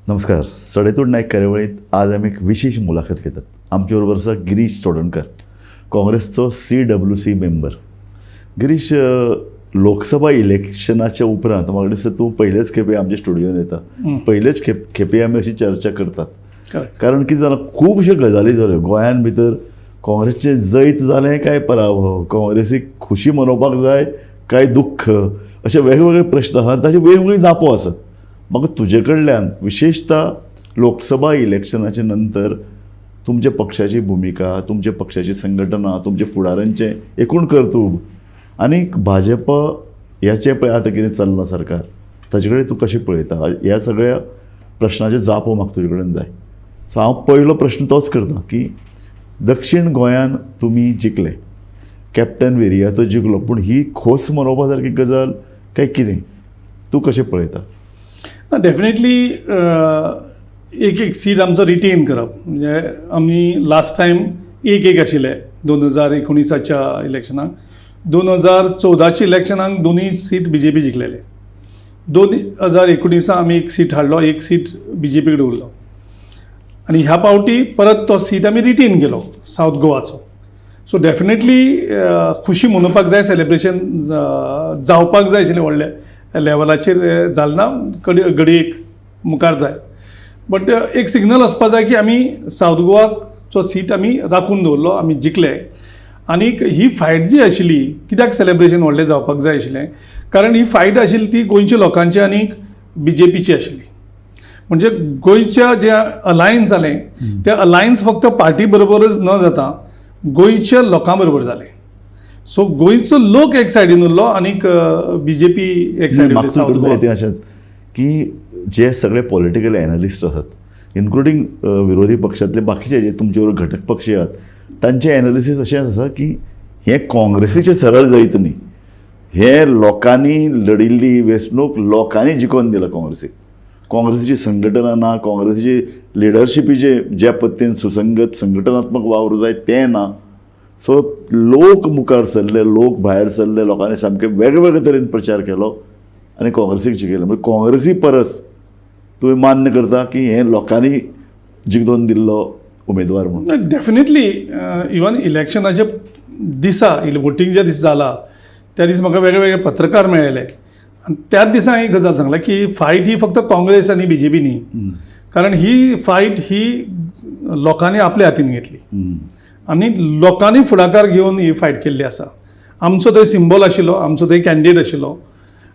नमस्कार. सडेतोड नायक कार्यावळीत आज आमी एक विशेष मुलाखत घेतात. आमचे बरोबर आसा Girish Chodankar, काँग्रेसचो CWC member. Girish, Lok Sabha इलेक्शनाच्या उपरांत म्हाका दिसता तूं पयलेच खेपे आमच्या स्टुडियोन येता. पयलेच खेपे आमी अशी चर्चा करतात. कारण कितें जालां, खुबश्यो गजाली जाल्यो गोंयान भितर. काँग्रेसचें जैत जालें काय पराभव, काँग्रेसीक खुशी मनोवपाक जाय काय दुख्ख, अशे वेगवेगळे प्रश्न आसात, ताचे वेगवेगळी जापो आसात. म्हाका तुजे कडल्यान विशेशता लोकसभा इलेक्शनाचे नंतर तुमच्या पक्षाची भुमिका, तुमच्या पक्षाची संघटना, तुमच्या फुडारांचें एकूण कर्तृत्व आनी भाजप ह्याचें पळय आतां कितें चल्लां सरकार, ताचे कडेन तूं कशें पळयता, ह्या सगळ्या प्रश्नाच्यो जापो म्हाका तुजे कडेन जाय. सो हांव पयलो प्रश्न तोच करता की दक्षीण गोंयान तुमी जिखले, कॅप्टन विरियातो जिखलो, पूण ही खोस मनोवपा सारकी गजाल काय कितें, तूं कशें पळयता? डेफिनेटली एक एक सीट आमचो रिटेन करप म्हणजे आमी लास्ट टायम एक एक आशिल्ले 2019च्या इलेक्शनाक. 2014च्या इलेक्शनाक दोनूय सीट बीजेपी जिखलेले. 2019 आमी एक सीट हाडलो, एक सीट बीजेपी कडेन उरलो आनी ह्या पावटी परत तो सीट आमी रिटेन केलो सावथ गोवाचो. सो डेफिनेटली खुशी मनोवपाक जाय, सेलिब्रेशन जावपाक जाय आशिल्लें व्हडल्या लेवलाचेर, जालें ना, कडी घडयेक मुखार जाय, बट एक सिग्नल आसपा जाय की आमी सावथ गोवाचो सीट आमी राखून दवरलो, आमी जिखले. आनीक ही फायट जी आशिल्ली, कित्याक सेलिब्रेशन व्हडलें जावपाक जाय आशिल्लें, कारण ही फायट आशिल्ली ती गोंयच्या लोकांची आनीक बीजेपीची आशिल्ली. म्हणजे गोंयच्या जे अलायन्स जालें तें अलायन्स फक्त पार्टी बरोबरच न जाता गोंयच्या लोकां बरोबर जालें. सो गोंयचो लोक एक सायडीन उरलो आनीक बीजेपी एक सायडीन. म्हाका तुजे कडेन तें अशेंच की जे सगळे पॉलिटिकल एनालिस्ट आसात, इन्क्लुडींग विरोधी पक्षांतले बाकीचे जे तुमचे बरोबर घटक पक्षी आहात, तांचे एनालिसीस अशें आसा की हें काँग्रेसीचें सरळ जैत न्ही, हे लोकांनी लढिल्ली वेंचणूक लोकांनी जिखोवन दिला काँग्रेसीक. काँग्रेसीची संघटना ना, काँग्रेसीची लिडरशिपीचे ज्या पद्दतीन सुसंगत संघटनात्मक वावर जाय तें ना. सो लोक मुखार सरले, लोक भायर सरले, लोकांनी सामके वेगवेगळे तरेन प्रचार केलो आनी काँग्रेसीक जिखयलें. म्हणजे काँग्रेसी परस तुवें मान्य करता की हें लोकांनी जिखोवन दिल्लो उमेदवार म्हणून? डेफिनेटली. इवन इलेक्शनाच्या दिसा, वोटींग ज्या दिसा जाला त्या दीस म्हाका वेगळे वेगळे पत्रकार मेळ्ळे आनी त्याच दिसा हांवें एक गजाल सांगला की फायट ही फक्त काँग्रेस आनी बीजेपी न्ही, कारण ही फायट ही लोकांनी आपल्या हातीन घेतली आनी लोकांनी फुडाकार घेवन ही फायट केल्ली आसा. आमचो थंय सिंबॉल आशिल्लो, आमचो थंय कॅन्डिडेट आशिल्लो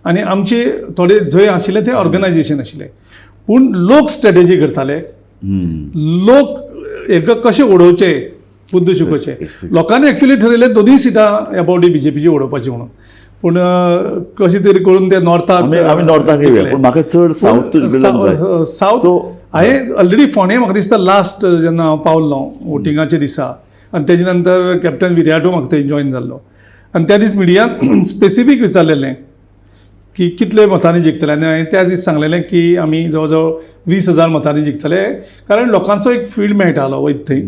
आनी आमचे थोडे जंय आशिल्ले ते ऑर्गनायजेशन आशिल्ले, पूण लोक स्ट्रेटेजी करताले, लोक हेका कशें उडोवचे बुद्द शिकोवचे. लोकांनी एक्चुअली ठरयलें दोनूय सिटां ह्या फावटी बीजेपीची उडोवपाची म्हणून, पूण कशें तरी करून ते नॉर्थाक आमी नॉर्थाक येवया, पूण म्हाका चड सावथ तुजे कडल्यान जाय. सावथ. हांवें ऑलरेडी फोंडे म्हाका दिसता लास्ट जेन्ना हांव पावल्लो वोटिंगाच्या दिसा आनी तेजे नंतर कॅप्टन विरियाटो म्हाका थंय जॉयन जाल्लो आनी त्या दीस मिडियान स्पेसिफीक विचारलेलें की कितले मतांनी जिखतले आनी हांवें त्या दीस सांगलेलें की आमी जवळ जवळ 20,000 मतांनी जिखतले, कारण लोकांचो एक फील मेळटालो वयता थंय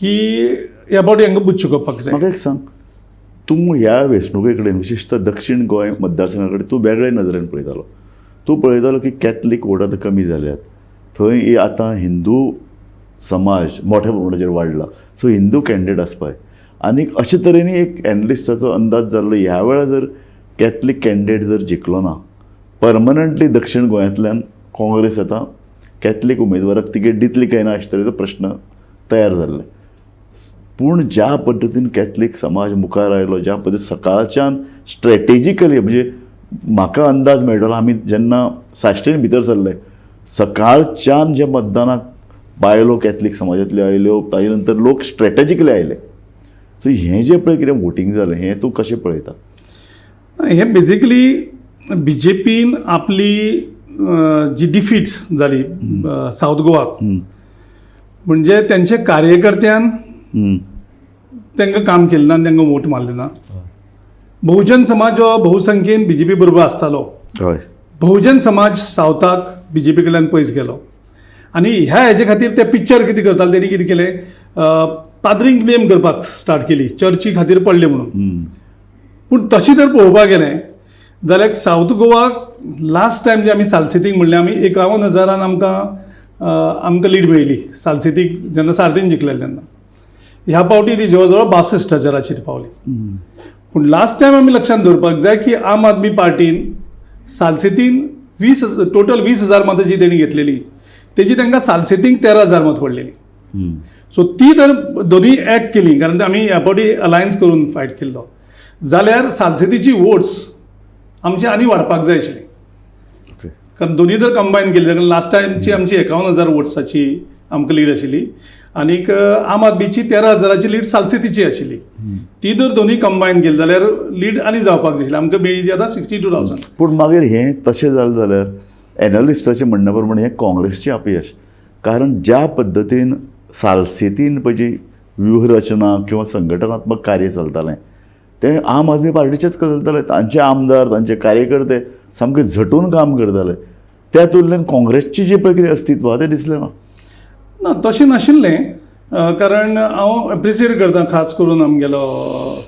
की ह्या फावटी हांकां बुद्द शिकोवपाक जाय. म्हाका एक सांग, तूं ह्या वेंचणुके कडेन, विशेशतः दक्षीण गोंय मतदारसंघा कडेन तूं वेगळे नदरेन पळयतालो. तूं पळयतालो की कॅथलीक वोट आतां कमी जाल्यात, थंय आतां हिंदू समाज मोठ्या प्रमाणाचेर वाडला, सो हिंदू कॅन्डिडेट आसपाक. आनी अशे तरेन एक एनलिस्टाचो अंदाज जाल्लो, ह्या वेळार जर कॅथलीक कॅन्डिडेट जर जिखलो ना, परमनंटली दक्षीण गोंयांतल्यान काँग्रेस आतां कॅथलीक उमेदवाराक तिकेट दितली काय ना, अशे तरेचो प्रश्न तयार जाल्ले. पूण ज्या पद्दतीन कॅथलीक समाज मुखार आयलो, ज्या पद्दतीन सकाळच्यान स्ट्रेटेजिकली, म्हणजे म्हाका अंदाज मेळटलो, आमी जेन्ना साश्टीन भितर सरले, सकाळच्यान जे मतदानाक बायलो कॅथलीक समाजांतल्यो आयल्यो, ताजे नंतर लोक स्ट्रेटेजिकली आयले. सो हें जें पळय कितें वोटींग जालें, हें तूं कशें पळयता? हें बेजिकली बीजेपीन आपली जी डिफीट जाली सावथ गोवाक, म्हणजे तेंचे कार्यकर्त्यान तांकां काम केलें ना आनी तांकां वोट मारले ना. बहुजन समाज हो बहुसंख्येन बीजेपी बरोबर आसतालो. बहुजन समाज सावथाक बीजेपी कडल्यान पयस गेलो आनी ह्या हेजे खातीर ते पिक्चर कितें करताले, तेणी कितें केलें, पाद्रींक ब्लेम करपाक स्टार्ट केली, चर्ची खातीर पडले म्हणून. पूण तशें जर पळोवपाक गेलें जाल्यार सावथ गोवाक लास्ट टायम जे आमी सालसेतीक म्हणलें, आमी 51 हजारान आमकां आमकां लीड मेळिल्ली सालसेतीक जेन्ना सार्दीन जिखलेले तेन्ना. ह्या फावटी ती जवळ जवळ 62,000चेर पावली. पूण लास्ट टायम आमी लक्षांत दवरपाक जाय की आम आदमी पार्टीन सालसेतीन 20 टोटल 20,000 मतां जी तेणी घेतलेली तेजी तांकां सालसेतीक 13,000 मत पडलेली. सो ती जर दोनूय एक केली, कारण आमी ह्या फावटी अलायन्स करून फायट केल्लो, जाल्यार सालसेतीची वोट्स आमची आनी वाडपाक जाय आशिल्ली. कारण दोनूय जर कंबायन केली जाल्यार लास्ट टायमची आमची 51,000 वोट्साची आमकां लीड आशिल्ली आनीक आम आदमीची 13,000ची लीड सालसेतीची आशिल्ली. ती जर दोनूय कंबायन केली जाल्यार लीड आनी जावपाक जाय आशिल्ली. आमकां मेळ्ळी ती आतां 62,000. पूण मागीर हें तशें जालें जाल्यार एनालिस्टाचें म्हणण्या प्रमाणे हें काँग्रेसचें अपयश, कारण ज्या पद्दतीन सालसेतीन पळय जी व्यूहरचना किंवा संघटनात्मक कार्य चलतालें तें आम आदमी पार्टीचेंच चलतालें. तांचे आमदार, तांचे कार्यकर्ते सामके झटून काम करताले. त्या तुलनेन काँग्रेसची जी पळय कितें अस्तित्व आहा तें दिसलें ना. ना, तशें नाशिल्लें, कारण हांव एप्रिसिएट करता खास करून आमगेलो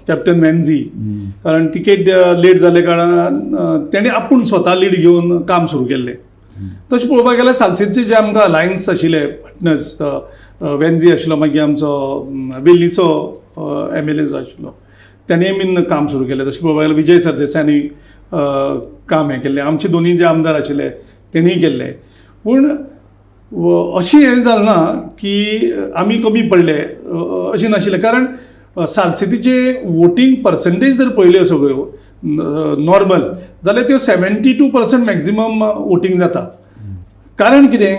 कॅप्टन वेन्झी, कारण तिकेट लेट जाले कारणान तेणें आपूण स्वता लीड घेवन काम सुरू केल्लें. तशें पळोवपाक गेल्यार सालसेतचे जे आमकां अलायन्स आशिल्ले पार्टनर्स, वेन्झी आशिल्लो, मागीर आमचो वेल्लीचो एमएलए जो आशिल्लो तेणें बीन काम सुरू केलें. तशें पळोवपाक गेल्यार विजय सरदेसायांनी काम हें केल्लें, आमचे दोनूय जे आमदार आशिल्ले तेणीय केल्लें. पूण अशें हें जालें ना की आमी कमी पडले, अशें नाशिल्लें, कारण सालसेतीचे वोटींग पर्संटेज जर पळयल्यो सगळ्यो नॉर्मल जाल्यार त्यो 72% मॅक्झिमम वोटींग जाता. कारण कितें?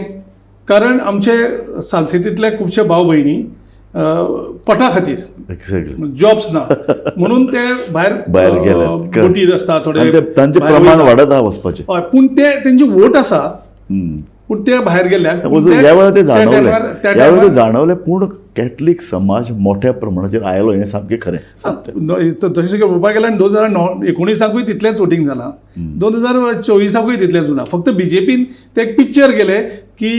कारण आमचे सालसेतींतले खुबशे भाव भयणी पोटा खातीर, जॉब्स ना म्हणून ते भायर भायर गेल्यात. बोटीर आसता थोडे. आनी तांचें भायर प्रमाण वयता. वाडत आहा वचपाचें. हय, पूण ते तेंची वोट आसा, पूण ते भायर गेल्यात. ह्या वेळार ते जाणवलें, ह्या वेळार ते जाणवलें. पूण कॅथलीक समाज मोठ्या प्रमाणाचेर आयलो हें सामकें खरें सत्य. तशें पळोवपाक गेल्यार 2009 19आकूय तितलेंच वोटींग जालां, 2024आकूय तितलेंच उरलां. फक्त बीजेपीन ते एक पिक्चर केलें की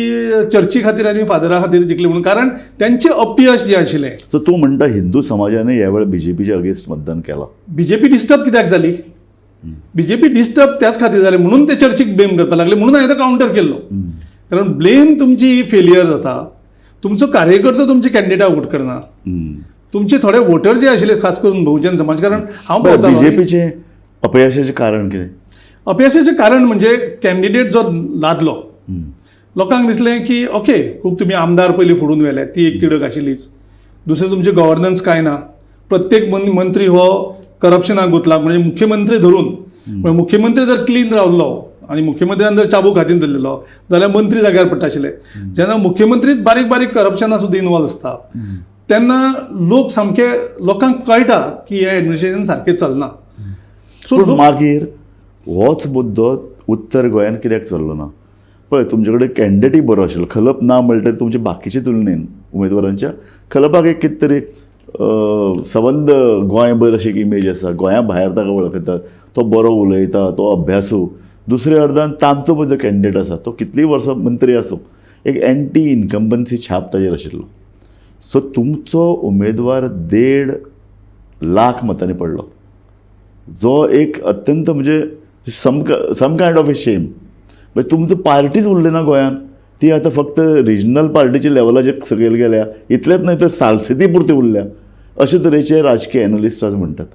चर्ची खातीर आनी फादरा खातीर जिखले म्हणून, कारण तेंचें अपयश जें आशिल्लें. सो तूं म्हणटा हिंदू समाजाने ह्या वेळार बीजेपीच्या अगेन्स्ट मतदान केलां. बीजेपी डिस्टर्ब कित्याक जाली? बीजेपी डिस्टर्ब त्याच खातीर जाले म्हणून ते चर्चीक ब्लेम करपाक लागले, म्हणून हांवें तो कावंटर केल्लो. कारण ब्लेम तुमची फेलियर जाता, तुमचो कार्यकर्तो तुमचे कॅन्डिडेटाक वोट करना, तुमचे थोडे वोटर जे आशिल्ले खास करून बहुजन समाज, कारण हांव बरं, पळयतालो. बीजेपीचें अपयशाचें कारण कितें? अपयशाचें कारण म्हणजे कॅन्डिडेट जो लादलो, लोकांक दिसलें की ओके, खूब तुमी आमदार पयलीं फोडून व्हेले, ती एक तिडक आशिल्लीच. दुसरें, तुमचें गव्हर्नन्स कांय ना, प्रत्येक मंत्री हो करप्शनाक गुंतला, म्हणजे मुख्यमंत्री धरून. म्हणजे मुख्यमंत्री जर क्लीन रावलो आनी मुख्यमंत्र्यान जर चाबूक हातीन धरलेलो जाल्यार मंत्री जाग्यार पडटा आशिल्ले. जेन्ना मुख्यमंत्रीच बारीक बारीक करप्शना सुद्दां इनवॉल्व आसता तेन्ना लोक सामके, लोकांक कळटा की हें एडमिनिस्ट्रेशन सारकें चलना. सो पूण मागीर होच मुद्दो उत्तर गोंयांत कित्याक चल्लो ना? पळय, तुमचे कडेन कॅन्डिडेटय बरो आशिल्लो, खलप ना म्हणटा तरी तुमचे बाकीचे तुलनेन उमेदवारांच्या खलपाक एक कितें तरी सबंद गोंयभर अशी एक इमेज आसा, गोंया भायर ताका वळखतात, तो बरो उलयता, तो अभ्यासू. दुसऱ्या अर्दान तांचो पळय जो कॅन्डिडेट आसा तो कितलींय वर्सां मंत्री आसूं, एक एंटी इनकम्बन्सी छाप ताजेर आशिल्लो. सो तुमचो उमेदवार 1.5 लाख मतांनी पडलो, जो एक अत्यंत म्हणजे some kind of a shame. म्हणजे तुमचो पार्टीच उरली ना गोंयांत, ती आतां फक्त रिजनल पार्टीच्या लेवलाचेर सकयल गेल्या. इतलेंच न्हय तर सालसेती पुरती उरल्या अशे तरेचे राजकीय एनलिस्ट आज म्हणटात.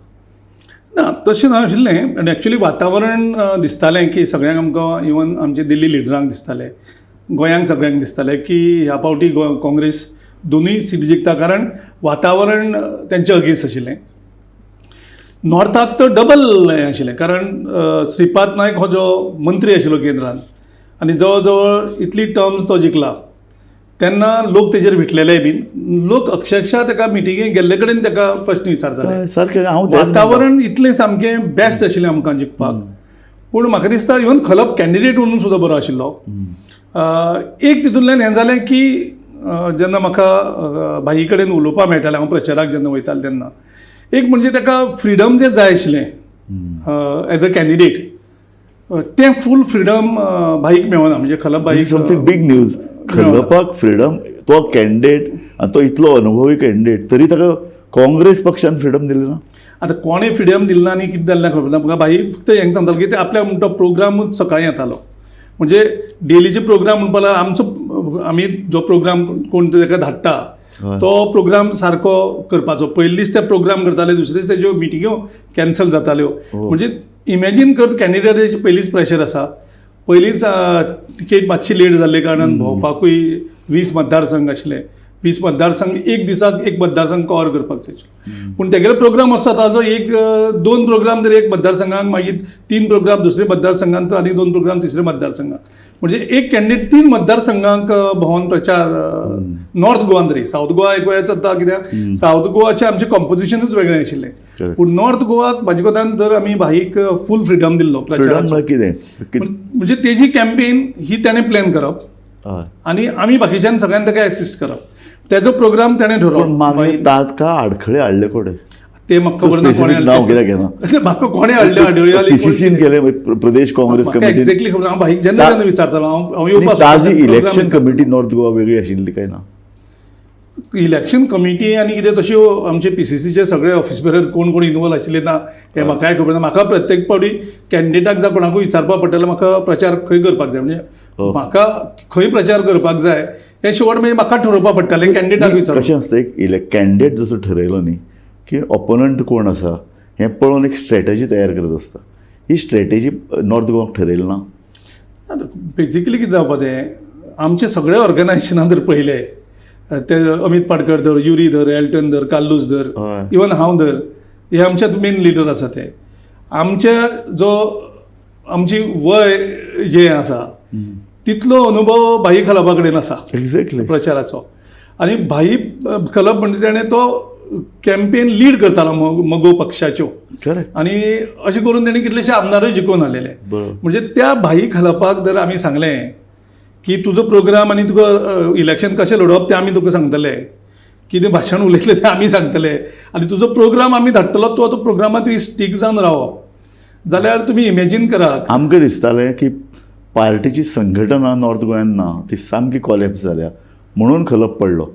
ना, तशें नाशिल्लें. आनी एक्चुली वातावरण दिसतालें की सगळ्यांक आमकां, इवन आमचे दिल्ली लिडरांक दिसतालें, गोंयांक सगळ्यांक दिसतालें की ह्या फावटी काँग्रेस दोनूय सीट जिखता, कारण वातावरण तेंचे अगेन्स्ट आशिल्लें. नॉर्थाक तर डबल हें आशिल्लें, कारण श्रीपाद नायक हो जो मंत्री आशिल्लो केंद्रान आनी जवळ जवळ इतली टर्म्स तो जिखला तेन्ना लोक तेजेर विटलेले बीन, लोक अक्षरशा ताका मिटिंगेक गेल्ले कडेन ताका प्रश्न विचारताले. हय, सारकें, हांव तेंच म्हणटा. वातावरण इतलें सामकें बेस्ट आशिल्लें आमकां जिखपाक. पूण म्हाका दिसता इवन खलप कॅन्डिडेट म्हणून सुद्दां बरो आशिल्लो. एक तितूंतल्यान हें जालें की जेन्ना म्हाका भाई कडेन उलोवपाक मेळटालें, हांव प्रचाराक जेन्ना वयतालें तेन्ना, एक म्हणजे ताका फ्रिडम जें जाय आशिल्लें एज अ कॅन्डिडेट, तें फूल फ्रिडम भाईक मेळना, म्हणजे खलप भाईक. समथींग बीग न्यूज, खलपाक फ्रिडम, तो कॅन्डिडेट आनी तो इतलो अनुभवी कॅन्डिडेट, तरी ताका काँग्रेस पक्षान फ्रिडम दिलें ना. आतां कोणें फ्रिडम दिलें ना आनी कितें जालें ना खबर ना. म्हाका भाई फक्त हें सांगतालो की ते आपल्या म्हणटा प्रोग्रामूच सकाळीं येतालो. म्हणजे डेलीचे प्रोग्राम म्हणपा लागल्यार आमचो आमी जो प्रोग्राम कोण ताका धाडटा तो प्रोग्राम सारको करपाचो. पयले दीस ते प्रोग्राम करताले, दुसरे दीस तेज्यो मिटिंग्यो कॅन्सल जाताल्यो. म्हणजे इमॅजीन कर, कॅन्डिडेटाचेर पयलींच प्रेशर आसा, पयलींच तिकेट मातशी लेट जाल्ले कारणान भोंवपाकूय 20 मतदारसंघ आशिल्ले, 20 मतदारसंघ एक दिसाक एक मतदारसंघ कवर करपाक जाय आशिल्लो. पूण तेगेलो प्रोग्राम आसता ताजो एक 2 प्रोग्राम जर एक मतदारसंघान, मागीर 3 प्रोग्राम दुसरे मतदारसंघान, आनी 2 प्रोग्राम तिसरे मतदारसंघान, म्हणजे एक कॅन्डिडेट 3 मतदारसंघांक भोंवन प्रचार नॉर्थ गोवान तरी. सावथ गोवा एक वेळ चलता, कित्याक सावथ गोवाचें आमचें कॉम्पोजिशनूच वेगळें आशिल्लें. पूण नॉर्थ गोवाक म्हाजे कोतान जर आमी भाईक फूल फ्रिडम दिल्लो प्रचाराचो, कितें म्हणजे तेजी कॅम्पेन ही ताणें प्लॅन करप आनी आमी बाकीच्यान सगळ्यान ताका एसिस्ट करप, तेजो प्रोग्राम ताणें ठरोवप. मागीर ताका आडखळे हाडले कोणे ते म्हाका खबर ना कोणें हाडले, म्हाका कोणें हाडले आडखळे. पीसीसीन केले, प्रदेश काँग्रेस कमिटी एक्झॅक्टली खबर ना. हांव भाईक जेन्ना जेन्ना विचारतालो हांव येवपाक ताजी इलेक्शन कमिटी नॉर्थ गोवा वेगळी आशिल्ली काय ना? इलेक्शन कमिटी आनी कितें तश्यो आमचे पीसीसीचे सगळे ऑफिस बेरर कोण कोण इनवॉल्व आशिल्ले ना हें म्हाकाय खबर ना. म्हाका प्रत्येक फावटी कॅन्डिडेटाक जावं कोणाकूय विचारपाक पडटालें म्हाका प्रचार खंय करपाक जाय, म्हणजे म्हाका खंय प्रचार करपाक जाय हें शेवट मागीर म्हाका ठरोवपाक पडटालें कॅन्डिडेटाक विचार. कशें आसता, एक कॅन्डिडेट जसो ठरयलो न्ही की ऑपोनंट कोण आसा हें पळोवन एक स्ट्रेटजी तयार करत आसता. ही स्ट्रेटजी नॉर्थ गोवाक ठरयली ना? बेजिकली कितें जावपाचें, आमचे सगळे ऑर्गनायजेशनां जर पळयलें ते अमीत पाटकर धर, युरी धर, एल्टन धर, कार्लूस धर, इवन हांव धर, हे आमच्यात मेन लिडर आसा. ते आमचे जो आमची वय जें आसा तितलो अनुभव भाई खलपा कडेन आसा एक्झॅक्टली प्रचाराचो. आनी भाई खलप म्हणजे ताणें तो कॅम्पेन लीड करतालो मगो पक्षाच्यो, आनी अशें करून ताणें कितलेशे आमदारूय जिखोवन हाडलेले. म्हणजे त्या भाई खलपाक जर आमी सांगलें की तुजो प्रोग्राम आनी तुका इलेक्शन कशें लडोवप तें आमी तुका सांगतले, कितें भाशण उलयतले तें आमी सांगतले, आनी तुजो प्रोग्राम आमी धाडटलो, तूं आतां प्रोग्रामात तुवें स्टीक जावन रावप, जाल्यार तुमी इमेजीन करात. आमकां दिसतालें की पार्टीची संघटना नॉर्थ गोंयान ना, ती सामकी कॉलेप्स जाल्या म्हणून खलप पडलो.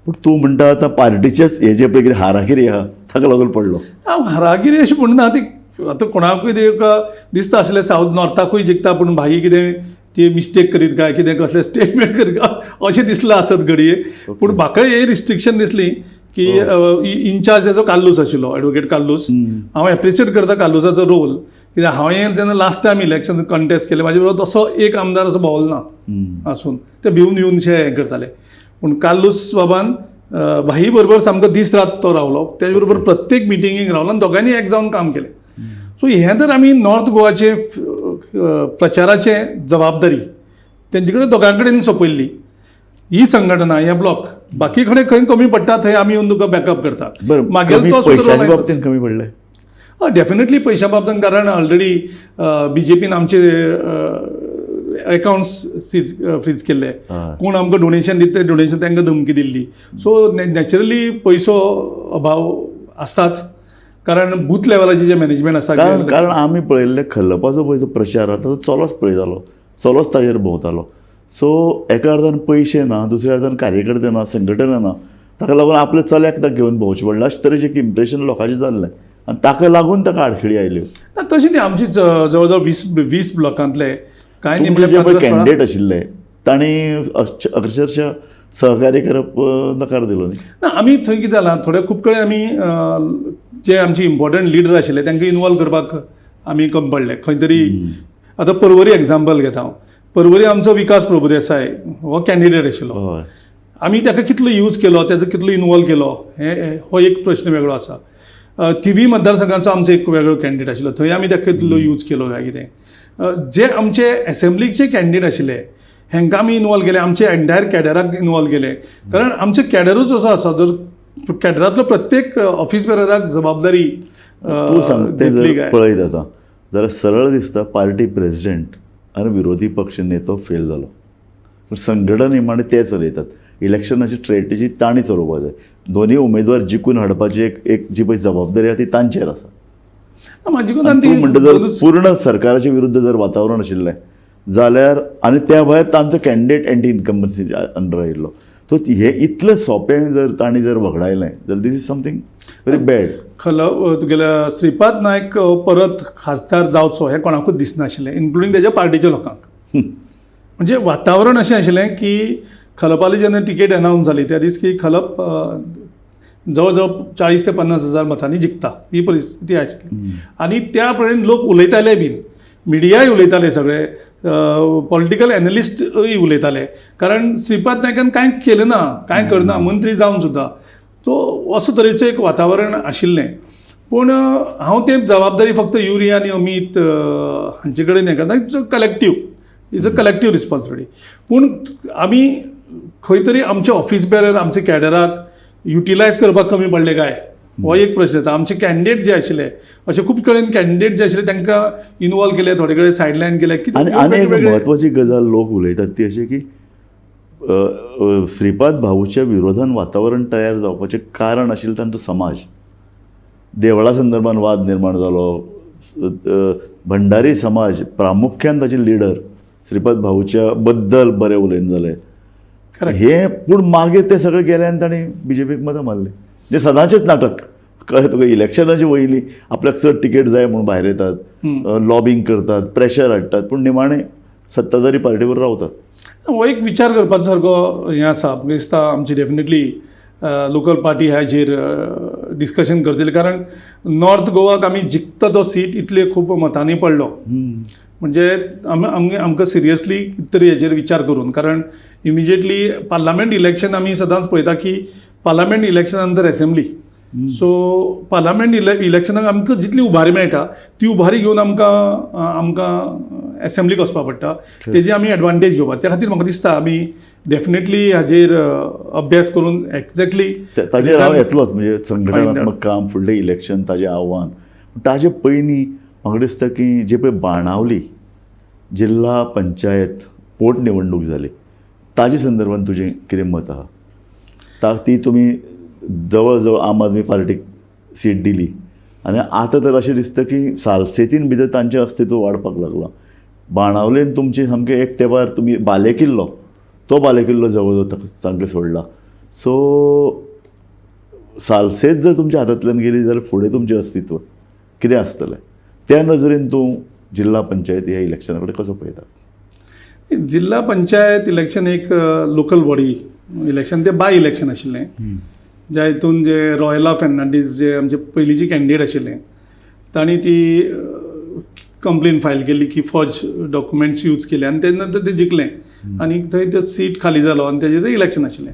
पूण तूं म्हणटा आतां पार्टीचेच हे जे पळय कितें हाराकिरी आहा ताका लागून पडलो. हांव हाराकिरी अशें म्हणना, ती आतां कोणाकूय ते एक दिसता आसलें सावथ नॉर्थाकूय जिखता पूण भाई कितें ती मिस्टेक करीत काय कितें कसलें स्टेटमेंट करीत काय अशें दिसलां आसत घडये. पूण म्हाका हे रिस्ट्रिक्शन दिसली की इनचार्ज तेजो कार्लूस आशिल्लो, एडवोकेट कार्लूस. हांव एप्रिशिएट करता कार्लूसाचो रोल, कित्याक हांवें जेन्ना लास्ट टायम इलेक्शन कंटेस्ट केलें म्हाजे बरोबर तसो एक आमदार असो भोंवलो ना आसून ते भिवन भिवन शे हें करताले. पूण कार्लूस बाबान भाई बरोबर सामको दीस रात तो रावलो, तेजे बरोबर प्रत्येक मिटिंगेक रावलो आनी दोगांयनी एक जावन काम केलें. सो हें जर आमी नॉर्थ गोवाचे प्रचाराचे जबाबदारी तेंचे कडेन दोगां कडेन सोंपयल्ली, ही संघटना हे ब्लॉक बाकी कडेन खंय कमी पडटा थंय आमी येवन तुका बॅकअप करता. मागीर पयशाच्या बाबतींत कमी पडले? हय, डेफिनेटली पयशां बाबतींत, कारण ऑलरेडी बीजेपीन आमचे अकावंट्स सीज फ्रीज केल्ले, कोण आमकां डोनेशन दिता डोनेशन तांकां धमकी दिल्ली. सो नॅचरली पयसो अभाव आसताच, कारण बूथ लेवलाचें जें मॅनेजमेंट आसा. कारण आमी पळयल्लें खलपाचो पळय जो प्रचार आसा तो चलोच पळयतालो, चलोच ताजेर भोंवतालो. सो एका अर्थान पयशे ना, दुसऱ्या अर्थान कार्यकर्ते ना, संघटना ना, ताका लागून आपल्या चल्याक ताका घेवन भोंवचें पडलें अशें तरेचें एक इम्प्रेशन लोकांचें जाल्लें आनी ताका लागून ताका आडखळी आयल्यो. ना तशें न्ही, आमची जवळ जवळ 20 ब्लॉकांतले कांय जे पळय कॅन्डिडेट आशिल्ले तांणी अक्षरशः सहकार्य करप नकार दिलो न्ही. ना, आमी थंय कितें जालां थोडे खूब कडेन आमी जे आमचे इम्पॉर्टंट लिडर आशिल्ले तांकां इनवॉल्व करपाक आमी कमी पडले खंय तरी. आतां पर्वरी एग्जाम्पल घेता हांव, पर्वरी आमचो विकास प्रभुदेसाय हो कॅन्डिडेट आशिल्लो, आमी ताका कितलो यूज केलो, ताजो कितलो इनवॉल्व केलो हें हो एक प्रश्न वेगळो आसा. थिवी मतदारसंघाचो आमचो एक वेगळो कॅन्डिडेट आशिल्लो, थंय आमी ताका कितलो यूज केलो काय कितें. जे आमचे एसेंब्लीचे कॅन्डिडेट आशिल्ले हेंकां आमी इनवॉल्व केले, आमचे एंटायर कॅडराक इनवॉल्व केले, कारण आमचे कॅडरूच असो आसा जर कॅडरांतलो प्रत्येक ऑफिस बेरराक जबाबदारी तूं सांगता जर पळयत आतां जाल्यार सरळ दिसता पार्टी प्रेजिडेंट आनी विरोधी पक्ष नेतो फेल जालो. पूण संघटन निमाणें ते चलयतात, इलेक्शनाची स्ट्रेटजी तांणी चलोवपाक जाय. दोनूय उमेदवार जिखून हाडपाची एक एक जी पळय जबाबदारी आसा ती तांचेर आसा. तूं म्हणटा जर पूर्ण सरकाराच्या विरुद्ध जर वातावरण आशिल्लें जाल्यार आनी त्या भायर तांचो कॅन्डिडेट एंटी इन्कम्बन्सी अंडर आयिल्लो, सो हे इतलें सोंपें जर तांणी जर वगडायलें जाल्यार this is something very bad. खल तुगेल्या श्रीपाद नायक परत खासदार जावचो हें कोणाकूच दिसनाशिल्लें, इन्क्लुडींग तेज्या पार्टीच्या लोकांक. म्हणजे वातावरण अशें आशिल्लें की खलपाली जेन्ना तिकेट अनावन्स जाली त्या दीस की खलप जवळ जवळ 40 ते 50 हजार मतांनी जिखता ही परिस्थिती आशिल्ली आनी त्या पर्यंत लोक उलयताले बीन, मिडियाय उलयताले, सगळे पॉलिटिकल एनलिस्टूय उलयताले, कारण श्रीपाद नायकान कांय केलें ना, कांय करना मंत्री जावन सुद्दां. सो असो तरेचें एक वातावरण आशिल्लें. पूण हांव ते जबाबदारी फक्त युरी आनी अमीत हांचे कडेन हें करना. It's a collective, it's a collective responsibility. पूण आमी खंय तरी आमचे ऑफिस बेरर, आमचे कॅडराक युटिलायज करपाक कमी पडले काय, हो एक प्रश्न येता. आमचे कॅन्डिडेट जे आशिल्ले, अशे खूब कडेन कॅन्डिडेट जे आशिल्ले तांकां इनवॉल्व केले, थोडे कडेन सायडलायन केले. आनी आनी एक म्हत्वाची गजाल लोक उलयतात ती अशी की अ, अ, श्रीपाद भाऊच्या विरोधान वातावरण तयार जावपाचें कारण आशिल्लें तांचो समाज. देवळा संदर्भान वाद निर्माण जालो. भंडारी समाज प्रामुख्यान ताचे लिडर श्रीपाद भाऊच्या बद्दल बरें उलयन जाले. हे पूण मागीर ते सगळे गेले आनी तांणी बीजेपीक मतां मारली. जे सदांचेच नाटक, कळ्ळें तुका? इलेक्शनाचे वयलीं आपल्याक चड तिकेट जाय म्हूण भायर येतात, लॉबींग करतात, प्रेशर हाडटात, पूण निमाणें सत्ताधारी पार्टीवर रावतात. हो एक विचार करपा सारको हें आसा. म्हाका दिसता आमची डेफिनेटली लोकल पार्टी हाजेर डिस्कशन करतली, कारण नॉर्थ गोवाक आमी जिखता तो सीट इतले खूब मतांनी पडलो म्हणजे आमी आमगे आमकां सिरियसली कितें तरी हेजेर विचार करून, कारण इमिजिएटली पार्लामेंट इलेक्शन आमी सदांच पळयता की पार्लामेंट इलेक्शना नंतर एसेंब्ली. सो पार्लामेंट इलेक्शनाक आमकां जितली उभारी मेळटा ती उभारी घेवन आमकां आमकां एसेंब्लीक वचपा पडटा. तेजी आमी एडवांटेज घेवपा. त्या खातीर म्हाका दिसता आमी डेफिनेटली हाजेर अभ्यास करून एक्झॅक्टली ताजेर हांव येतलोच, म्हणजे संघटनात्मक काम, फुडलें इलेक्शन, ताजें आव्हान. पूण ताजे पयलीं म्हाका दिसता की जे पळय बाणावली जिल्हा पंचायत पोटनिवडणूक जाली, ताजे संदर्भात तुजें कितें मत आहा? ती तुमी जवळ जवळ आम आदमी पार्टीक सीट दिली आनी आतां तर अशें दिसता की सालसेतीन भितर तांचें अस्तित्व वाडपाक लागलां. बाणावलेन तुमचें सामकें एक तेंपार तुमी बालेकिल्लो, तो बालेकिल्लो जवळ जवळ ताका सामकें सोडला. सो सालसेत जर तुमच्या हातांतल्यान गेली जाल्यार फुडें तुमचें अस्तित्व कितें आसतलें? त्या नजरेन तूं जिल्हा पंचायत ह्या इलेक्शना कडेन कसो पळयता? जिल्हा पंचायत इलेक्शन एक लोकल बॉडी इलेक्शन, ते बाय इलेक्शन आशिल्लें, ज्या हितून जे रॉयला फेर्नांडीस जे आमचे पयलींचे कॅन्डिडेट आशिल्ले, तांणी ती कंप्लेन फायल केली की फॉज डॉक्युमेंट्स यूज केले आनी ते नंतर ते जिखले आनी थंय तो सीट खाली जालो आनी तेजें ते इलेक्शन आशिल्लें.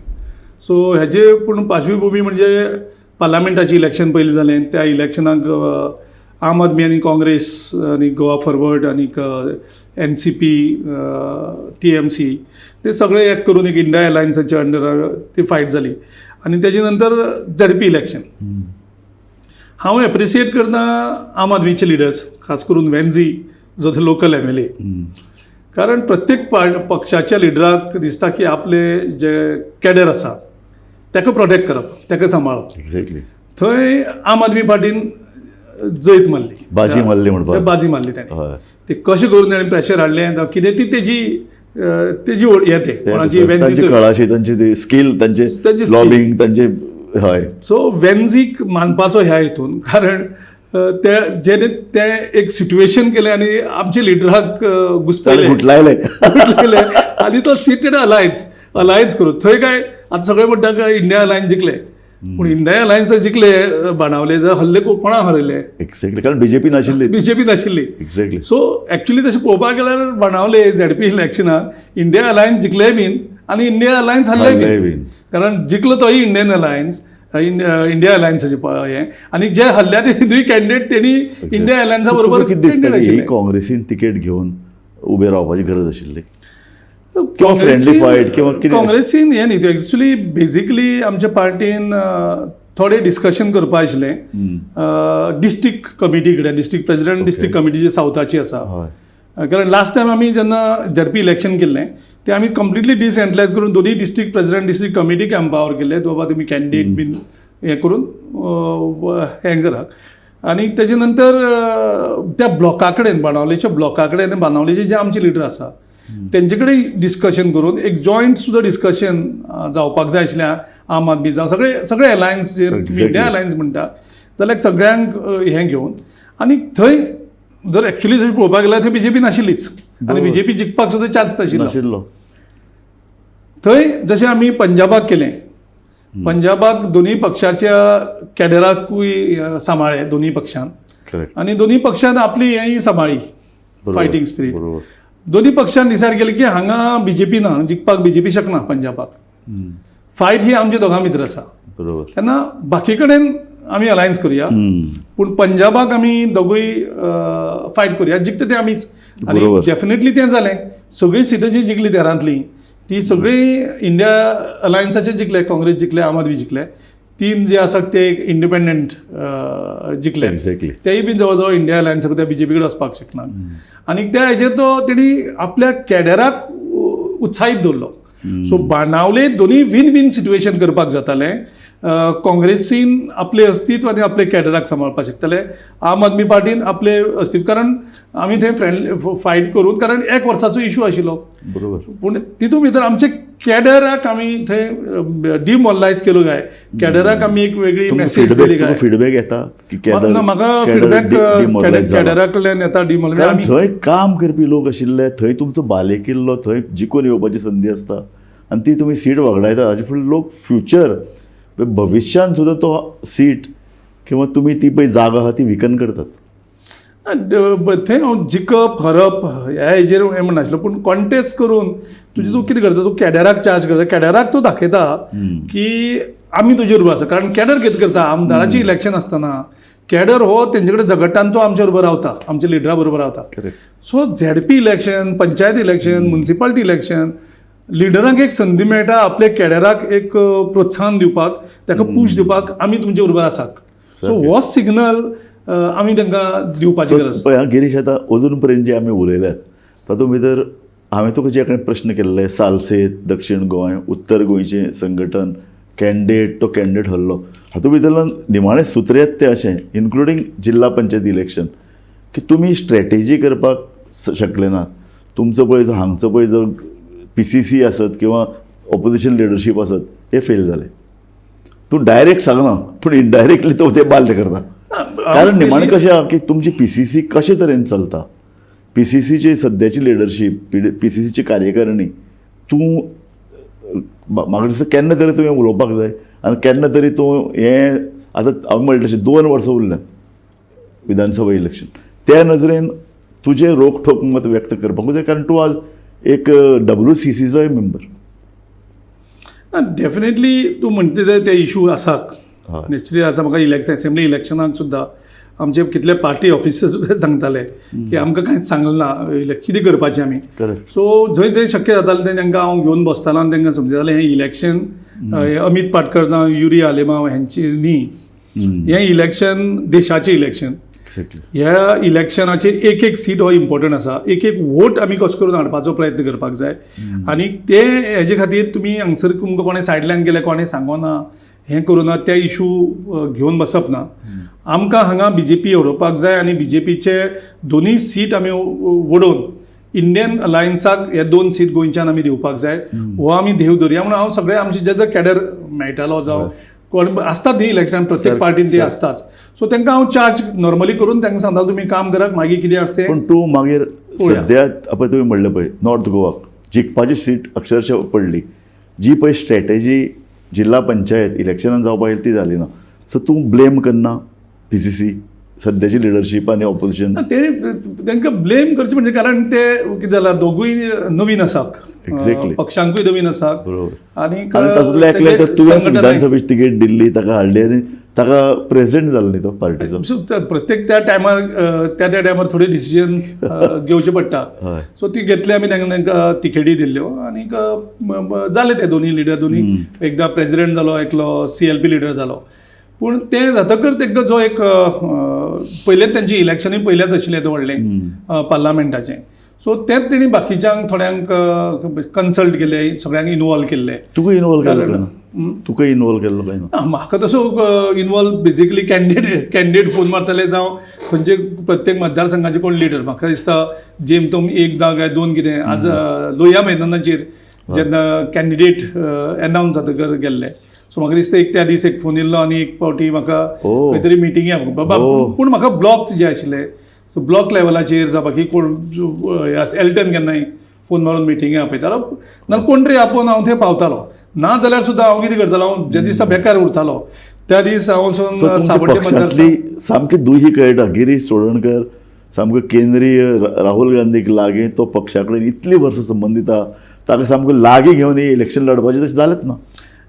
सो हेजे पूण पार्श्वभुमी म्हणजे पार्लामेंटाचें इलेक्शन पयलीं जालें. त्या इलेक्शनाक आम आदमी आनी काँग्रेस आनी गोवा फॉरवर्ड आनीक एनसीपी, टीएमसी ते सगळे एक करून एक इंडिया अलायन्साच्या अंडर ती फायट जाली आनी तेजे नंतर झेडपी इलेक्शन. हांव एप्रिसिएट करता आम आदमीचे लिडर्स, खास करून वेन्झी जो तो लोकल एमएलए, कारण प्रत्येक पक्षाच्या लिडराक दिसता की आपले जे कॅडर आसा ताका प्रोटेक्ट करप, ताका सांबाळप. थंय आम आदमी पार्टीन जैत मारली. बाजी मारली म्हणपाक. थंय बाजी मारली ताणें. ते कशें करून ताणें प्रेशर हाडलें जावं कितें, ती तेजी हें तें कोणाची तांची वेन्झीचो कळाशी, तांची ती स्कील, तांचे तांची skill. लॉबिंग तांचे, हय. सो वेन्झीक मानपाचो ह्या हितून, कारण ते जेणे ते एक सिट्युएशन केलें आनी आमच्या लिडराक ताणें घुसपयलें. गुटलायले. गुटलायले आनी तो सीट तेणें अलायन्स करून थंय काय आतां सगळे म्हणटा काय इंडिया अलायन्स जिखले. पूण इंडिया अलायन्स जर जिखले बाणावले, जर हल्ले कोणाक हरयले? एक्झॅक्टली, कारण बीजेपी नाशिल्ली. बीजेपी नाशिल्ली. सो एक्चुली तशें पळोवपाक गेल्यार बाणावले झेडपी इलेक्शनाक इंडिया अलायन्स जिखले बीन आनी इंडिया अलायन्स हरले हरलेय बीन. बीन. कारण जिखलो तोय इंडियन अलायन्स, इंडिया अलायन्साचे हें, आनी जे हरल्या ते तिनूय कॅन्डिडेट तेणी इंडिया अलायन्सा बरोबर तुका कितें दिसता candidate की ही आशिल्ले. काँग्रेसीन तिकेट घेवन उबे रावपाची गरज आशिल्ली किंवा फ्रेंडली फायट किंवा कितें? काँग्रेसीन हें न्ही, एक्चुली बेजिकली आमच्या पार्टीन थोडें डिस्कशन करपा आशिल्लें डिस्ट्रिक्ट कमिटी कडेन, डिस्ट्रिक्ट प्रेसिडेंट, डिस्ट्रिक्ट कमिटी जी सावथाची आसा. कारण लास्ट टायम आमी जेन्ना झेडपी इलेक्शन केल्लें तें आमी कंप्लिटली डिसेंट्रलायज करून दोनूय डिस्ट्रिक्ट प्रेसिडेंट, डिस्ट्रिक्ट कमिटीक एम्पावर केल्ले, बाबा तुमी कॅन्डिडेट बीन हें करून हें करात. आनी तेजे नंतर त्या ब्लॉका कडेन, बाणावलेच्या ब्लॉका कडेन, बाणावलेचे जे आमचे लिडर आसा तेंचे कडेन डिस्कशन करून एक जॉयंट सुद्दां डिस्कशन जावपाक जाय आशिल्लें. आम आदमी जावं, सगळे सगळे अलायन्स, इंडिया अलायन्स म्हणटा जाल्यार सगळ्यांक हें घेवन आनी थंय जर एक्चुली जर पळोवपाक गेल्यार थंय बीजेपी नाशिल्लीच. आनी बीजेपी जिखपाक सुद्दां चान्स नाशिल्लो. थंय जशें आमी पंजाबाक केलें, पंजाबाक दोनूय पक्षाच्या कॅडराकूय सांबाळ्ळें दोनूय पक्षान आनी दोनूय पक्षान आपली हेंय सांबाळ्ळी फायटींग स्पिरीट. दोनूय पक्षान डिसायड केलें की हांगा बीजेपी ना, जिखपाक बीजेपी शकना पंजाबाक, फायट ही आमच्या दोगां भितर आसा, तेन्ना बाकी कडेन आमी अलायन्स करुया, पूण पंजाबाक आमी दोगूय फायट करुया, जिखता ते आमीच. आनी डेफिनेटली तें जालें, सगळीं सिटां जी जिखली 13तलीं ती सगळीं इंडिया अलायन्साचे जिखले, काँग्रेस जिखले, आम आदमी जिखले, 3 जे आसात ते इंडिपेंडंट जिखले, तेय बीन जवळ जवळ इंडिया अलायन्साक त्या बीजेपी कडेन वचपाक शकना. आनी त्या हेजेर तो तेणी आपल्या कॅडराक उत्साहीत दवरलो. सो बाणावले दोनूय वीन वीन सिट्युएशन करपाक जातालें, काँग्रेसीन आपलें अस्तित्व आनी आपले कॅडराक सांबाळपाक शकताले, आम आदमी पार्टीन आपलें अस्तित्व, कारण आमी थंय फ्रेंडली फायट करून, कारण एक वर्साचो इशू आशिल्लो, पूण तितून भितर आमचे कॅडराक आमी थंय डिमॉरलायज केलो काय, कॅडराक आमी एक वेगळी मेसेज दिली काय. फिडबॅक येता की ना, म्हाका फिडबॅक कॅडरा कडल्यान येता डिमॉरलायज. थंय काम करपी लोक आशिल्ले, थंय तुमचो बालेकिल्लो, थंय जिखून येवपाची संदी आसता आनी ती तुमी सीट वगडायता. हाजे फुडें लोक फ्युचर भविश्यान सुद्दां तो सीट किंवा तुमी ती पळय जागा आहा ती विकन करतात. थंय हांव जिखप हरप ह्या हेजेर हें म्हणनाशिल्लो, पूण कॉन्टेस्ट करून तुजें तूं कितें करता, तूं कॅडराक चार्ज करता, कॅडराक तूं दाखयता की आमी तुजे बरोबर आसा. कारण कॅडर कितें करता, आमदाराचें इलेक्शन आसतना कॅडर हो तेंचे कडेन झगडटा आनी तो आमच्या बरोबर रावता, आमच्या लिडरा बरोबर रावता. So ZP election, panchayat election, municipality election, लिडरांक एक संदी मेळटा आपल्या कॅडराक एक प्रोत्साहन दिवपाक, ताका पूश दिवपाक, आमी तुमचे बरोबर आसात. सो हो सिग्नल आमी तांकां दिवपाची गरज. पळय गिरीश, आतां अजून पर्यंत जे आमी उलयल्यात तातूंत भितर हांवें तुका जे कडेन प्रश्न केल्ले, सालसेत, दक्षिण गोंय, उत्तर गोंयचें संघटन, कॅन्डिडेट, तो कॅन्डिडेट हरलो, हातूंत भितरल्यान निमाणें सूत्र येता तें अशें, इन्क्लुडींग जिल्हा पंचायत इलेक्शन, की तुमी स्ट्रॅटेजी करपाक शकले ना. तुमचो पळय जो हांगचो पळय जो PCC आसत किंवा ऑपोजिशन लिडरशीप आसत ते फेल जाले. तूं डायरेक्ट सांगना पूण इनडायरेक्टली तो ते बाल्य करता. कारण निमाणें कशें आहा की तुमची PCC कशे तरेन चलता, PCCची सद्याची लिडरशीप, PCCची कार्यकारिणी, तूं म्हाका दिसता केन्ना तरी तुवें उलोवपाक जाय आनी केन्ना तरी तूं हें आतां हांवें म्हणलें तशें 2 वर्सां उरल्या विधानसभा इलेक्शन, त्या नजरेन तुजें रोखठोक मत व्यक्त करपाक जाय, कारण तूं आज एक WCCचोय मेंबर. डेफिनेटली तूं म्हणटा ते इशू आसात, नॅचरली आसा. म्हाका इलेक्शन, असेंब्ली इलेक्शनाक सुद्दां आमचे कितले पार्टी ऑफिसर्स सुद्दां सांगताले की आमकां कांयच सांगलें ना कितें करपाचें आमी. सो जंय जंय शक्य जातालें तें तांकां हांव घेवन बसतालो आनी तांकां समजतालें हें इलेक्शन अमीत पाटकर जावं युरी आलेमाव हेंची न्ही, हें इलेक्शन देशाचें इलेक्शन. ह्या इलेक्शनाचेर एक एक सीट हो इम्पॉर्टंट आसा, एक एक वोट आमी कसो करून हाडपाचो प्रयत्न करपाक जाय. आनी ते हेजे खातीर तुमी हांगसर तुमकां कोणें सायडल्यान गेले, कोणें सांगोना, हें करूं ना, ते इशू घेवन बसप ना. आमकां हांगा बीजेपी उडोवपाक जाय आनी बीजेपीचे दोनूय सीट आमी वडोवन इंडियन अलायन्साक हे 2 सीट गोंयच्यान आमी दिवपाक जाय, हो आमी ध्येय धरुया. म्हणून हांव सगळे आमचे जे जे कॅडर मेळटालो जावं कोण आसतात न्ही इलेक्शन प्रत्येक पार्टीन ते आसताच, सो तांकां हांव चार्ज नॉर्मली करून तांकां सांगतालो तुमी काम करात, मागीर कितें आसता तें. पूण तूं मागीर सद्या पळय तुवें म्हणलें पळय नॉर्थ गोवाक जिखपाची सीट अक्षरशः पडली, जी पळय स्ट्रॅटेजी जिल्हा पंचायत इलेक्शनान जावपाक येयली ती जाली ना. सो तूं ब्लेम करना PCC सद्याची लिडरशीप आनी ऑपोजिशन? ते तांकां ब्लेम करचें म्हणजे कारण ते कितें जालां दोगूय नवीन आसात, पक्षांकूय नवीन आसात, आनी तातूंतल्या एकल्याक तर तुवें विधानसभेची तिकेट दिल्ली, ताका हाडली आनी ताका प्रेसिडेंट जालो न्ही तो पार्टीचो. प्रत्येक त्या टायमार त्या त्या टायमार थोडे डिसिजन घेवचे पडटा. सो ती घेतली आमी, तांकां तिकेटी दिल्ल्यो आनी जाले ते दोनूय लिडर, दोनूय एकदां प्रेसिडेंट जालो, एकलो CLP leader जालो. पूण तें जातकच तांकां जो एक पयलेंच तेंचें इलेक्शनूय पयलेंच आशिल्लें तें व्हडलें पार्लामेंटाचें, सो तेंच तेणी बाकीच्यांक थोड्यांक कन्सल्ट केले, सगळ्यांक इनवॉल्व केल्ले. तुका इनवॉल्व केल्लो? तुका इनवॉल्व केल्लो काय ना? म्हाका तसो इनवॉल्व बेजिकली कॅन्डिडेट फोन मारताले जावं थंयचे प्रत्येक मतदारसंघाचे कोण लिडर. म्हाका दिसता जेम तुम एकदां काय 2 कितें आज लोहिया मैदानाचेर जेन्ना कॅन्डिडेट एनावन्स जातकर गेल्ले, सो म्हाका दिसता एक त्या दीस एक फोन येयल्लो आनी एक फावटी म्हाका खंय तरी मिटिंगे बाबा. पूण म्हाका ब्लॉक जे आशिल्ले सो ब्लॉक लेवलाचेर जावं बाकी कोण एल्टन केन्नाय फोन मारून मिटिंगे आपयतालो, नाल्यार कोण तरी आपोवन हांव थंय पावतालो. ना जाल्यार सुद्दां हांव कितें करतालो, हांव जे दिसा बेकार उरतालो त्या दीस हांव वचून सावड्डे पक्षांतली सामकी दुही कळटा. गिरीश चोडणकर सामको केंद्रीय राहुल गांधीक लागीं, तो पक्षा कडेन इतलीं वर्सां संबंदीत आहा, ताका सामको लागीं घेवन इलेक्शन लढपाचें तशें जालेंच ना.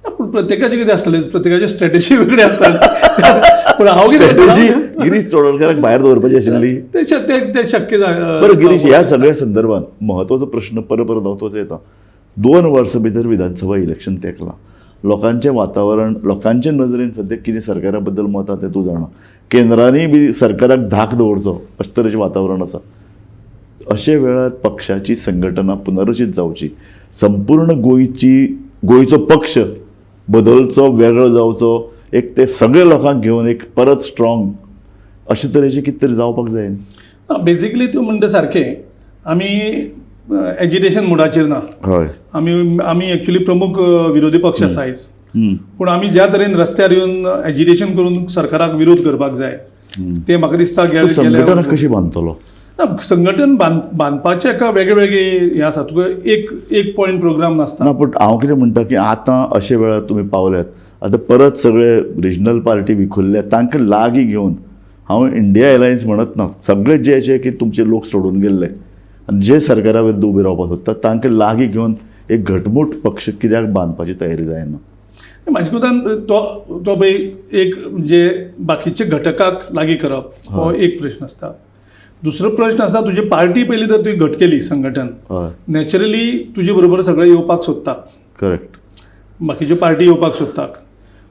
पूण प्रत्येकाचें कितें आसतलें, प्रत्येकाची स्ट्रेटेजी वेगळी आसता. पूण हांव कितें गिरीश चोडणकराक भायर दवरपाची आशिल्ली ते शक्य. बरं गिरीश, ह्या सगळ्या संदर्भात म्हत्वाचो प्रश्न परत परत हांव तोच येता. 2 वर्सां भितर विधानसभा इलेक्शन तेंकलां, लोकांचें वातावरण, लोकांचे नदरेन सद्या कितें सरकारा बद्दल मत आसा तें तूं जाणा. केंद्रांनी बी सरकाराक धाक दवरचो अशें तरेचें वातावरण आसा. अशे वेळार पक्षाची संघटना पुनर्रचीत जावची, संपूर्ण गोंयचो पक्ष बदलचो, वेगळो जावचो, एक ते सगळे लोकांक घेवन एक परत स्ट्रॉंग अशे तरेचें कितें तरी जावपाक जाय. बेजिकली तूं म्हणटा सारकें, आमी एजिटेशन मोडाचेर ना. हय, आमी आमी एक्चुली प्रमुख विरोधी पक्ष आसा आयज, पूण आमी ज्या तरेन रस्त्यार येवन एजिटेशन करून सरकाराक विरोध करपाक जाय ते म्हाका दिसता. संघटना कशी बांदतलो? ना, संघटन बांदपाचें एका वेगळे वेगळे हें आसा, तुका एक एक पॉयंट प्रोग्राम नासता. ना, पूण हांव कितें म्हणटा की आतां अशे वेळार तुमी पावल्यात, आतां परत सगळे रिजनल पार्टी विखुरल्या, तांकां लागीं घेवन, हांव इंडिया एलायन्स म्हणत ना, सगळे जे जे की तुमचे लोक सोडून गेल्ले आनी जे सरकारा विरुद्ध उबे रावपाक सोदता तांकां लागीं घेवन एक घटमूट पक्ष कित्याक बांदपाची तयारी जायना? म्हाजे कोतान तो तो पळय एक म्हणजे बाकीचे घटकाक लागीं करप हो एक प्रश्न आसता. दुसरो प्रश्न आसा, तुजी पार्टी पयलीं जर तुवें घट केली संघटन, नॅचरली तुजे बरोबर सगळे येवपाक सोदतात. करेक्ट, बाकीच्यो पार्टी येवपाक सोदतात.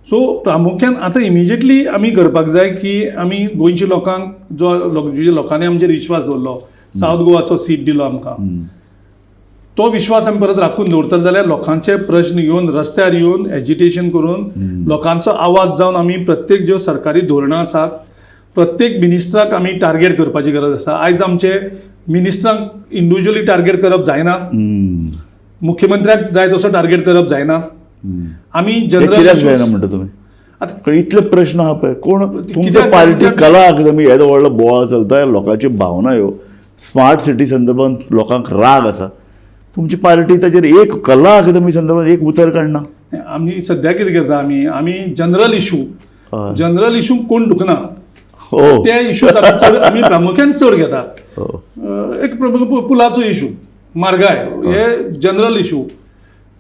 सो प्रामुख्यान आतां इमिजिएटली आमी करपाक जाय की आमी गोंयच्या लोकांक जो जे लोकांनी आमचेर विश्वास दवरलो, सावथ गोवाचो सीट दिलो आमकां, तो विश्वास आमी परत राखून दवरतले जाल्यार लोकांचे प्रश्न घेवन रस्त्यार येवन एजिटेशन करून लोकांचो आवाज जावन आमी प्रत्येक ज्यो सरकारी धोरणां आसात प्रत्येक मिनिस्टराक आमी टार्गेट करपाची गरज आसा. आयज आमचे मिनिस्टरांक इंडिविज्युअली टार्गेट करप जायना, मुख्यमंत्र्याक जाय तसो टार्गेट करप जायना. आमी जनरल जायना म्हणटा तुमी आतां इतले प्रश्न आहा पळय, कोण तुमच्या पार्टी कला अकादमी येदो व्हडलो बोवाळ चलता, लोकांच्यो भावना ह्यो, स्मार्ट सिटी संदर्भात लोकांक राग आसा, तुमची पार्टी ताचेर एक कला अकादमी संदर्भात एक उतर काडना. आमी सद्या कितें करता, आमी आमी जनरल इशू, जनरल इशू कोण दुखना त्या इशूज चड आमी प्रामुख्यान चड घेता. एक पुलाचो इशू, म्हारगाय, हे जनरल इशू,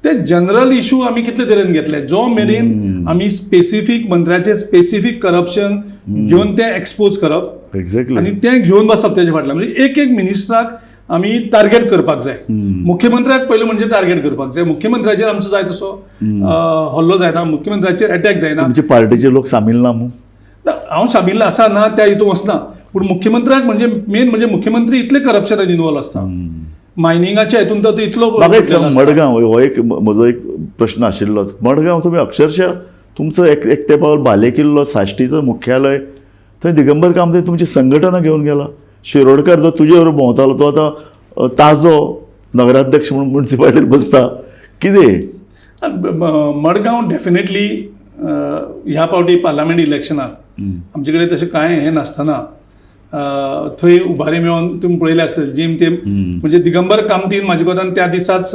ते जनरल इशू आमी कितले तरेन घेतले, जो मेरेन आमी स्पेसिफीक मंत्र्याचे स्पेसिफीक करप्शन घेवन ते एक्सपोज करप एक्झॅक्टली आनी तें घेवन बसप तेजे फाटल्यान. म्हणजे एक एक मिनिस्टराक आमी टार्गेट करपाक जाय, मुख्यमंत्र्याक पयलें म्हणजे टार्गेट करपाक जाय. मुख्यमंत्र्याचेर आमचो जाय तसो हल्लो जायना, मुख्यमंत्र्याचेर अटॅक जायना. तुमचे पार्टीचे लोक सामील ना मू? हांव सामील आसा ना त्या हितून वचना, पूण मुख्यमंत्र्याक म्हणजे मेन म्हणजे मुख्यमंत्री इतले करप्शनान इनवॉल्व आसता, मायनिंगाच्या हितून तर इतलो. म्हाका एक सांग, मडगांव हो एक म्हजो एक प्रश्न आशिल्लोच. मडगांव तुमी अक्षरशः तुमचो एक तेंपार बालेकिल्लो, साश्टीचो मुख्यालय, थंय दिगंबर कामत तुमची संघटना घेवन गेला. शिरोडकर जो तुजे बरोबर भोंवतालो तो आतां ताजो नगराध्यक्ष म्हणून मुन्सिपालिटीत बसता. कितें मडगांव डेफिनेटली ह्या फावटी पार्लमेंट इलेक्शनाक आमचे कडेन तशें कांय हें नासतना थंय उबारी मेळोवन तुमी पळयलें आसतलें जेम तेम म्हणजे दिगंबर कामतीन म्हाजे कोतान त्या दिसाच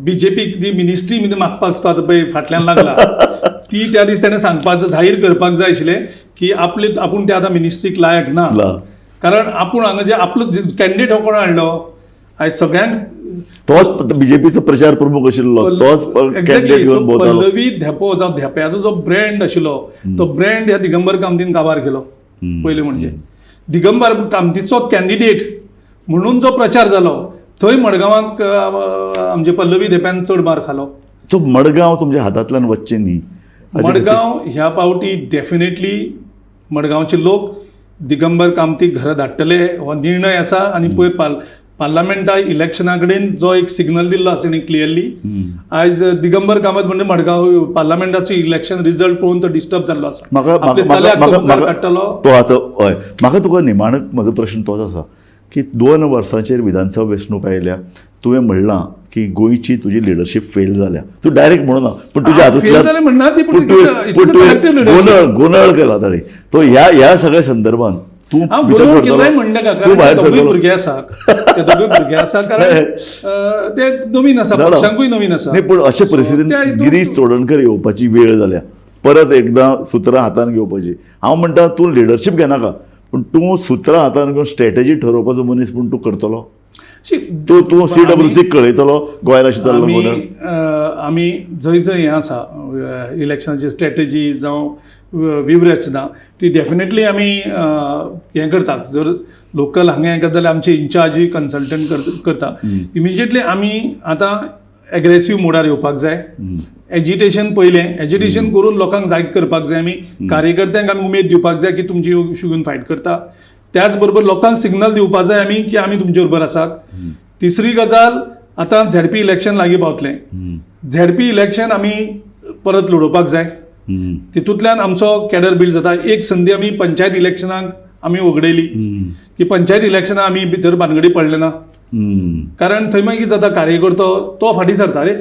बीजेपीक जी मिनिस्ट्री मागपाक तो आतां पळय फाटल्यान लागला ती त्या दीस ताणें सांगपाक जाहीर करपाक जाय आशिल्लें की आपले आपूण त्या आतां मिनिस्ट्रीक लायक ना, कारण आपूण हांगा जे आपलो कॅन्डिडेट हो कोण हाडलो आयज सगळ्यांक तोच बीजेपीचो प्रचार प्रमुख आशिल्लो, तोच कॅन्डिडेट घेवन भोंवतालो. पल्लवी धेंपो जावं धेंप्याचो जो ब्रँड आशिल्लो तो ब्रँड ह्या दिगंबर कामतीन काबार केलो. पयलें म्हणजे दिगंबर कामतीचो कॅन्डिडेट म्हणून जो प्रचार जालो थंय मडगांवाक आमचे पल्लवी धेंप्यान चड मार खालो. तो मडगांव तुमच्या हातांतल्यान वचचें न्ही. मडगांव ह्या पावटी डेफिनेटली मडगांवचे लोक दिगंबर कामतीक घरा धाडटले हो निर्णय आसा. आनी पळय पार्लमेंटा इलेक्शना कडेन जो एक सिग्नल दिल्लो आसा न्ही क्लियरली, आयज दिगंबर कामत म्हणजे मडगांव पार्लमेंटाचो इलेक्शन रिजल्ट पळोवन तो डिस्टर्ब जाल्लो आसा. तो आतां हय, म्हाका तुका निमाणो म्हजो प्रश्न तोच आसा की 2 वर्सांचेर विधानसभा वेंचणूक आयल्या, तुवें म्हणलां की गोंयची तुजी लिडरशीप फेल जाल्या, तूं डायरेक्ट म्हणूना पूण तुज्या हातूंतल्यान गोंदळ केला ताणें. तो ह्या ह्या सगळ्या संदर्भान तूं हांव भितर गोंदळ सरतलो, केन्नाय म्हणनाका, तूं कारण भायर ते दोगूय सरतलो. भुरगे आसा, ते दोगूय भुरगे आसा, कारण ते नवीन आसा, जाणा. पक्षांकूय नवीन आसा. नाही, पण अशे परिस्थितीन त्या हितून गिरीश चोडणकर येवपाची वेळ जाल्या, परत एकदां सुत्रां हातान घेवपाची. हांव म्हणटा तूं लिडरशीप घेनाका, पूण तूं सुत्रां हातान घेवन स्ट्रॅटेजी ठरोवपाचो मनीस पूण तूं करतलो. शी, तूं तूं सी डब्ल्यू सी कळयतलो गोंयांत अशें चल्लां आमी म्हणून. आमी जंय जंय हें आसा इलेक्शनाची स्ट्रॅटेजी जावं व्यूहरचना ती डेफिनेटली आमी हें करतात. जर लोकल हांगा हें करता जाल्यार आमचे इन्चार्जूय कन्सल्टंट करता. इमिजिएटली आमी आतां एग्रेसीव मोडार येवपाक जाय. एजिटेशन पयलें, एजिटेशन करून लोकांक जाग करपाक जाय. आमी कार्यकर्त्यांक आमी उमेद दिवपाक जाय की तुमची इशू घेवन फायट करता. त्याच बरोबर लोकांक सिग्नल दिवपाक जाय आमी की आमी तुमचे बरोबर आसात. तिसरी गजाल, आतां झेडपी इलेक्शन लागीं पावतलें. झेडपी इलेक्शन आमी परत लडोवपाक जाय. तितूंतल्यान आमचो कॅडर बिल्ड जाता. एक संदी आमी पंचायत इलेक्शनाक आमी वगडयली की पंचायत इलेक्शनाक आमी भितर बानगडी पडले ना, कारण थंय मागीर जाता कार्यकर्तो तो फाटीं सरता रे.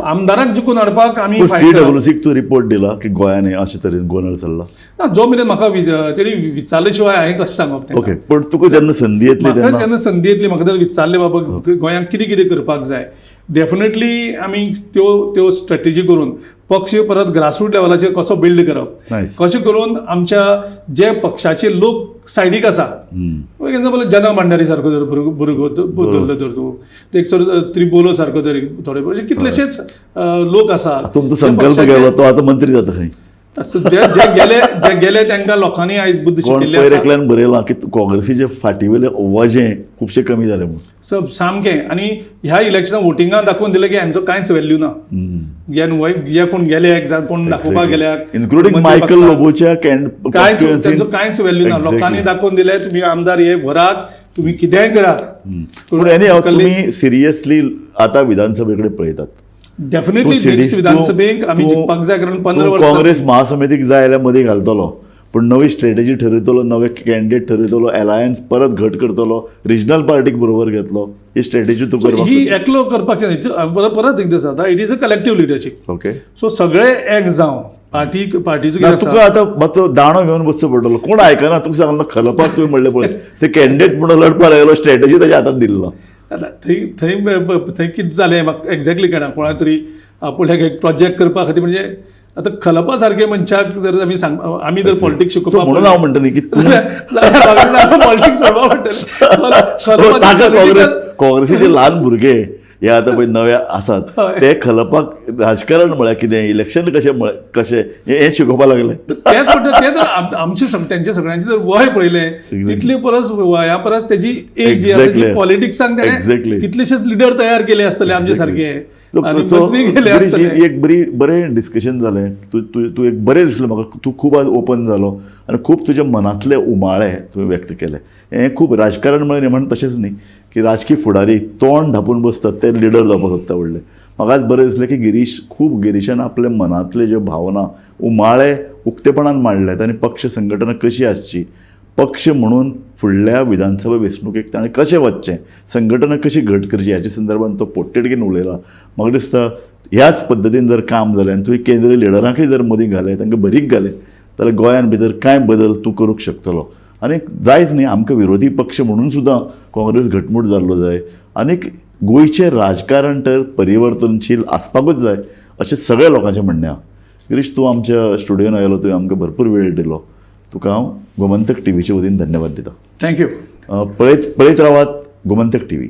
आमदाराक जिखून हाडपाक आमी पूण fight C करप. डब्ल्यू सीक तूं रिपोर्ट दिला की गोंयांत हें अशे तरेन गोंदळ चल्ला? ना, जो मेरेन म्हाका तेणी विचारले शिवाय हांवें कशें सांगप तेंकां? ओके, पण तुका जेन्ना संदी येतली म्हाका तेन्ना जेन्ना संदी येतली, म्हाका जर विचारलें बाबा गोंयांत कितें कितें करपाक जाय, डेफिनेटली आमी त्यो त्यो स्ट्रेटेजी करून पक्ष परत ग्रासरूट लेवलाचेर कसो बिल्ड करप, कशें करून आमच्या जे पक्षाचे लोक सायडीक आसा, फॉर एक्झाम्पल जना भांडारी सारको जर भुरगो भुरगो धरलो तर तूं एक सर त्रिबोलो सारको जर थोडे अशे कितलेशेच लोक आसा. तुमचो संकल्प गेलो, तो आतां मंत्री जाता खंय. जे जे गेले, जे गेले तांकां लोकांनी आयज बुद्द कोण शिकयल्ली पयर आसा. एकल्यान बरयलां की काँग्रेसीचे फाटीवयलें वजें खुबशें कमी जालें म्हणून. सब सामकें. आनी ह्या इलेक्शनाक वोटिंगान दाखोवन दिलें की हांचो कांयच व्हॅल्यू ना. हे हे कोण गेले, कोण दाखोवपाक गेल्याक, इन्क्लुडींग मंत्री मायकल बघतात. लोबोच्या कांयच कॉन्स्टिट्युएन्सीन. तांचो कांयच व्हॅल्यू ना. लोकांनी दाखोवन दिलें तुमी आमदार हे व्हरात, तुमी कितेंय करात. पूण एनी हाव, तुमी सिरियसली आतां विधानसभे कडेन पळयतात? डेफिनेटली नेक्स्ट विधानसभेक आमी जिखपाक जाय, कारण 15 वर्सां काँग्रेस महासमितीक जाय जाल्यार मदीं घालतलो, पूण नवी स्ट्रेटजी ठरयतलो, नवे कॅन्डिडेट ठरयतलो, एलायन्स परत घट करतलो, रिजनल पार्टीक बरोबर घेतलो, ही स्ट्रेटजी तूं करपाक ही एकलो करपाक शकना. परत परत एकदां सांगता, it is a collective leadership. So सगळे एक जावन पार्टी पार्टीचो कितें आसा तुका आतां मातसो दांडो घेवन बसचो पडटलो. कोण आयकना, तुका सांगला खलपाक तुवें म्हणलें पळय, ते कॅन्डिडेट म्हणून लढपाक लागलो, स्ट्रेटजी ताच्या हातांत दिल्लो. आतां थंय थंय थंय कितें जालें म्हाका एक्झॅक्टली कळना. कोणा तरी आपल्याक एक प्रोजेक्ट करपा खातीर, म्हणजे आतां खलपा सारके मनशाक जर आमी सांग, आमी जर पॉलिटिक्स सो शिकोवपाक म्हणून हांव म्हणटा न्ही की तूं जाल्यार पॉलिटिक्स सोडपा पडटलें. ताका काँग्रेस काँग्रेसीचे ल्हान भुरगे हे आतां पळय नवे आसात, ते खलपाक राजकारण म्हळ्यार कितें, इलेक्शन कशें म्हळ्यार कशें हें शिकोवपाक लागले. तेच म्हणटा, ते जर आमचे तेंचे सगळ्यांचे जर वय पळयलें, तितले परस वया परस तेजी एज जी आसा ती पॉलिटिक्सान तेणें कितलेशेच लिडर तयार केले आसतले आमचे सारके आनी मंत्री केले आसतले. एक बरी बरें डिस्कशन जालें. तूं तूं तूं एक बरें दिसलें म्हाका, तूं खूब आज ओपन जालो आनी खूब तुज्या मनांतले उमाळे तुवें व्यक्त केले. हें खूब राजकारण म्हळ्यार म्हण तशेंच न्ही की राजकीय फुडारी तोंड धांपून बसतात ते लिडर जावपाक सोदता व्हडले. म्हाका आज बरें दिसलें की गिरीश खूब गिरीशान आपले मनांतले ज्यो भावना उमाळे उक्तेपणान मांडल्यात आनी पक्ष संघटना कशी आसची, पक्ष म्हणून फुडल्या विधानसभा वेंचणुकेक ताणें कशें वचचें, संघटना कशी घट करची हाच्या संदर्भात तो पोटतिडकीन उलयला. म्हाका दिसता ह्याच पद्दतीन जर काम जालें आनी तुवें केंद्रीय लिडरांकय जर मदीं घालें, तांकां भरीक घालें जाल्यार गोंयान भितर कांय बदल तूं करूंक शकतलो. आनी जायच न्ही, आमकां विरोधी पक्ष म्हणून सुद्दां काँग्रेस घटमूट जाल्लो जाय आनीक गोंयचें राजकारण तर परिवर्तनशील आसपाकूच जाय अशें सगळ्या लोकांचें म्हणणें आसा. गिरीश, तूं आमच्या स्टुडियोन आयलो, तुवें आमकां भरपूर वेळ दिलो, तुका हांव गोमंतक टीव्हीचे वतीन धन्यवाद दिता. Thank you. पळयत पळयत रावात गोमंतक टीव्ही.